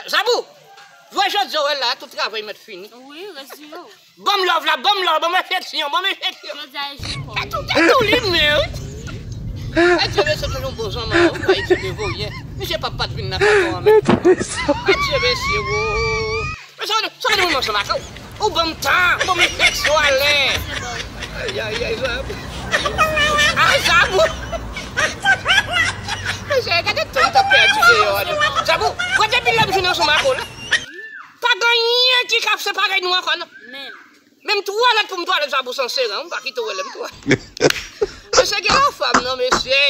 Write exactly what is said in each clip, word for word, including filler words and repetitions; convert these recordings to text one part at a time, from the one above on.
Zabou, jodi a w wè la, tout travay mèt fini. Wi, rès di yo. Ban m love la, ban m love, ban m afeksyon, ban m afeksyon. Jodi a e jipò. E tou, e tou li menm, wi. Adye mesye, toujou bon zanmi, ou pa itilize voye. Misye p ap pa t vin nan katon an menm. Adye mesye, wo. Men sa w, sa w di moun manchon maka w? Ou ban m tan, ou ban m efeksyon alè. Ay, ay, ay, Zabou. Ay, Zabou. Mesye, gade tan m t ap pèdi deyò a, non. Zabou, gade depi lè m jwenn manchon maka w la. Pa gen anyen ki ka separe nou ankò, non. Menm. Menm twalèt pou m twalèt Zabou san seran, m pa kite w wè lè m twalèt. Mesye, gen yon fanm, non, mesye.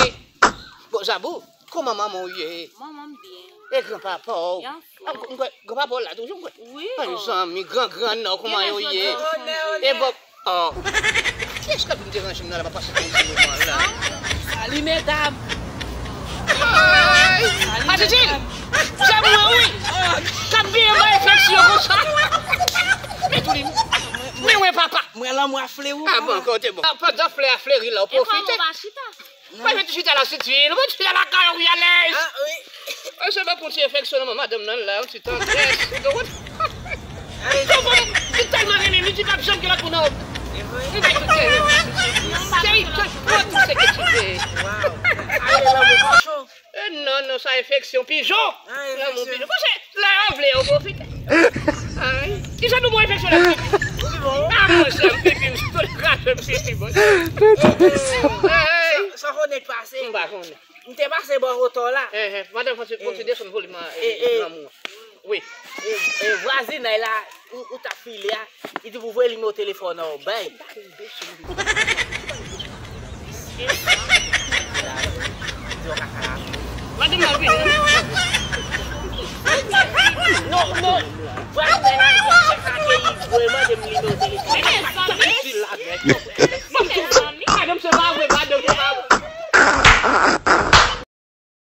Bon, Zabou, kòman manman w ye? Manman m byen. E granpapa w? Li anfòm. Ah, m kwè, granpapa w la toujou, m kwè. Wi, o. Mezanmi, gran gran nan, kòman yo ye? Genlè jodi a w chanje. E bon, oh. Kiyès k ap vin deranje m nan la, m ap pase pou yon ti moman la? Salut, mesdames. Ay! Salut, mesdames. Atiti! Se mwen, wi! K ap byen bay efeksyon konsa. Men tou li, men wè papa. Mwen lanmou a fleri. Ah bon, kote bon. Pandan flè a fleri la, ou pwofite. E pa ou pa chita. Mwen mete chita la sitwil, mwen chita lakay ou alèz. Ah, wi. Mwen se pa pou ti efeksyon nan madanm nan la, yon ti tandrès. Ou konprann? Ay, li tèlman renmen m, li di p ap janm gen lòt moun nan. Se vre? Li bay tout kè li. Se li, tout, tout se ke ti pe. Waw. Ay, lanmou kòchon. Eh, non, non, sa enfeksyon pijon. Ah, lanmou enfeksyon. Pijon. Konsa, lè yo vle, yo pwofite. Ay, kijan nou mwen enfeksyon la pipi? Wi, bon. Ah, monchè, m pipi, m sot krache m pipi, monchè. Ay. Sa, sa konnen k pase? M pa konnen. M te pase bò wotò la. Eh, eh, madanm, fò ti, fò ti desann volim nan, eh, eh, lanmou an. Wi. E, e vwazinay la, ou, ou t ap file a, li di pou voye nimewo telefòn an, bay. Madanm nan vini. Non, non. Vwazinay la, li chèche akeyi, voye mande m nimewo telefòn. Men mezanmi.